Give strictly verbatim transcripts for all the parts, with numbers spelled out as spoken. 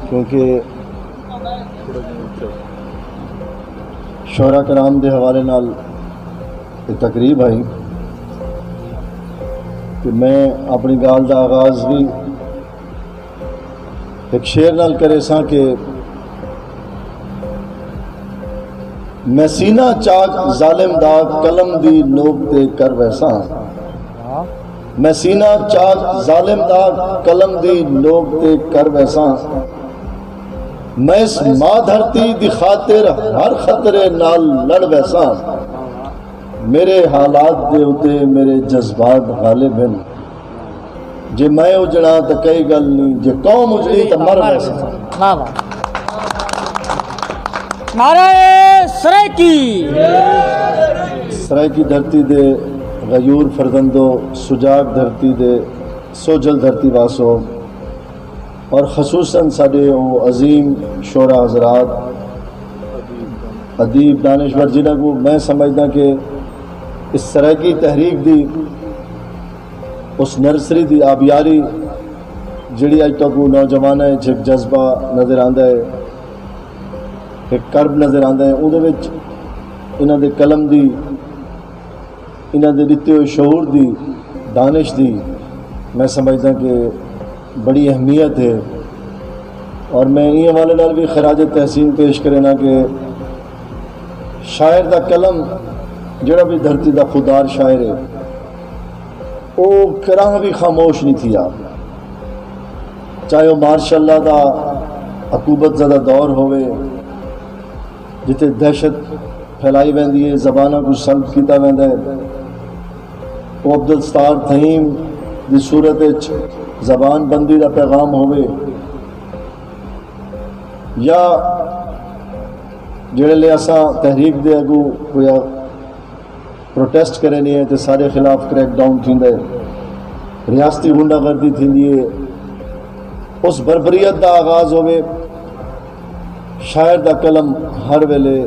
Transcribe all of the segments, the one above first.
کیونکہ شعراء کرام دے حوالے نال یہ تقریب آئی کہ میں اپنی گال دا آغاز بھی ایک شعر نال کرے ساں کہ میں سینہ چاک ظالم دا قلم دی نوک تے کر ویساں۔ میں سینہ چاک ظالم دا قلم دی نوک تے کر ویساں۔ میں اس ماں دھرتی دی خاطر ہر خطرے نال لڑ ویساں۔ میرے حالات دے اتے میرے جذبات غالب ہن۔ جے میں اجڑاں تاں کئی گل نی، جے قوم اجڑی تاں مر ویساں۔ واہ واہ۔ نعرہ سرائیکی۔ سرائیکی دھرتی دے غیور فرزندو، سجاگ دھرتی دے سوجھل دھرتی واسو، اور خصوصاً ساڈے او عظیم شعراء حضرات، ادیب، دانشور، جنہاں کو میں سمجھدا کہ اس سرائیکی تحریک دی، اس نرسری دی آبیاری جڑی اج تک نوجواناں وچ ایک جذبہ نظر آندا ہے، ایک کرب نظر آندا ہے، اودے وچ انہاں دے قلم دی، انہاں دے ݙتے ہوئے شعور دی، دانش دی میں سمجھداں کہ بڑی اہمیت ہے۔ اور میں ایں حوالے نال بھی خراج تحسین پیش کرینا کہ شاعر دا قلم، جڑا بھی دھرتی دا خودار شاعر ہے، او کراہ بھی خاموش نہیں تھیا، چاہے وہ مارشاء اللہ دا عقوبت زدہ دور ہوئے، جتے دہشت پھیلائی ویندی ہے، زباناں کوں سلب کیتا ویندا ہے۔ او عبدالستار تھہیم دی صورت اچ زبان بندی دا پیغام ہووے، یا جڑے لے اساں تحریک دے اگوں کوئی پروٹیسٹ کرینے ہیں تے سارے خلاف کریک ڈاؤن تھیندا ہے، ریاستی غنڈہ گردی تھیندی ہے، اس بربریت دا آغاز ہووے، شاعر دا قلم ہر ویلے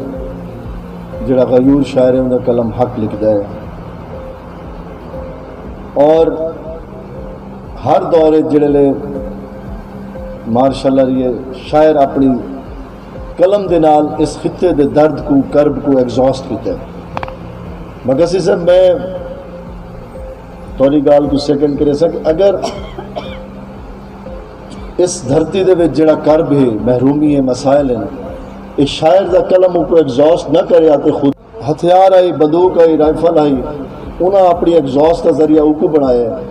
جڑا غیور شاعر ہے، اوندا قلم حق لکھدا ہے۔ اور ہر دور وچ جڑے لے مارشاء اللہ رہی ہے، شاعر اپنی قلم دے نال اس خطے دے درد کو، کرب کو ایگزاسٹ کیتا ہے۔ مگسی صاحب، میں تھوڑی گال کو سیکنڈ کرے سا کہ اگر اس دھرتی دے وچ جڑا کرب ہے، محرومی ہے، مسائل ہیں، اے شاعر دا قلم اوکوں ایگزاسٹ نہ کریا تے خود ہتھیار آئی، بندوق آئی، رائفل آئی، انہاں اپنی ایگزاسٹ دا ذریعہ اوکوں بنایا ہے۔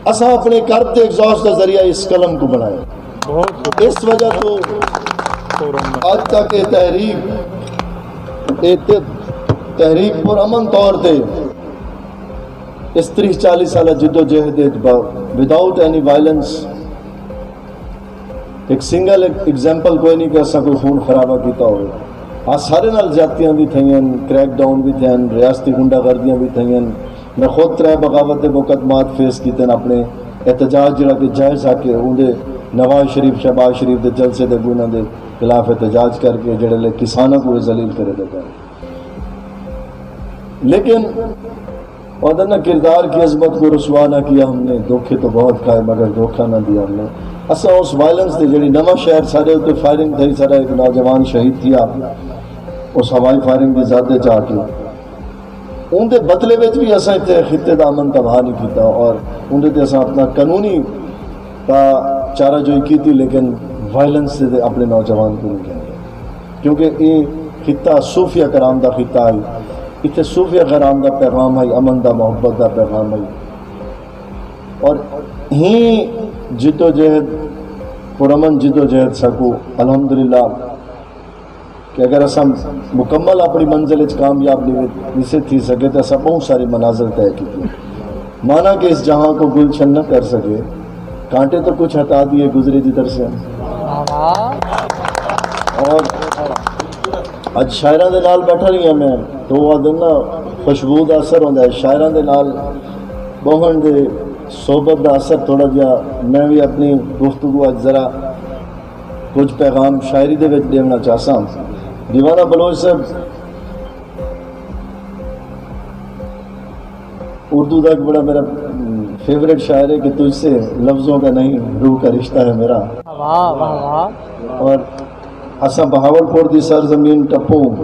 اساں اپنے کرب تے ایگزاسٹ دا ذریعہ اس قلم کو بنایا ہے۔ اس وجہ تو اج تک یہ تحریک، یہ ت-، تحریک پر امن طور تے اس تریہہ چالیہہ سالہ جدوجہد اچ وداؤٹ اینی وائلنس، ایک سنگل ایگزامپل کوئی نہیں کہ اساں کوئی خون خرابہ کیتا ہوئے۔ ہاں، سارے نال زیادتیاں بھی تھئین، کریک ڈاؤن بھی تھئین، ریاستی غنڈہ گردیاں بھی تھئین۔ میں خود ترے بغاوت دے مقدمات فیس کیتے ہیں اپنے، احتجاج جڑا کہ جائز حق ہے، اوندے نواز شریف، شہباز شریف دے جلسے دے اگوں انہاں دے خلاف احتجاج کر کے جڑے لے کساناں کو ذلیل کرے دے پئے۔ لیکن اور نہ کردار کی عظمت کو رسوا نہ کیا ہم نے، دھوکے تو بہت کھائے مگر دھوکا نہ دیا ہم نے۔ اساں اس وائلنس دے جڑی نواں شہر سارے اتنے فائرنگ تھئی، سارا ایک نوجوان شہید تھیا اس ہوائی فائرنگ دے زد وچ آ کے۔ اون دے بدلے وچ بھی اساں اتنے خطے دا امن تباہ نہیں کیتا اور اون دے تے اساں اپنا قانونی تا چارہ جوئی کیتی، لیکن وائلنس دے تے اپنے نوجوان کو نہیں کہنے۔ کیونکہ اے خطہ صوفیہ کرام دا خطہ ہے، اتھے صوفیہ کرام دا پیغام ہے، امن دا، محبت دا پیغام ہے۔ اور ہی جدوجہد، پرامن جدوجہد ساکو الحمدللہ کہ اگر اساں مکمل اپنی منزل وچ کامیاب نہیں، نہیں سے تھی سکے تو اساں بہت ساری منازل طے کی۔ مانا کہ اس جہاں کو گلشن نہ کر سکے، کانٹے تو کچھ ہٹا دیے گزرے جدھر سے۔ اور اج شاعراں دے نال بیٹھا رہی ہاں میں، تو وہ دن نا خوشبو دا اثر ہوندا ہے، شاعراں دے نال بہن دے صحبت دا اثر تھوڑا جہا۔ میں بھی اپنی گفتگو اج ذرا کچھ پیغام شاعری دے وچ ݙیوݨا چاہساں۔ دیوانہ بلوچ صاحب، اردو دا ایک بڑا میرا فیوریٹ شاعر ہے کہ تجھ سے لفظوں کا نہیں، روح کا رشتہ ہے میرا۔ واہ واہ واہ۔ اور اساں بہاول پور دی سرزمین ٹپوں،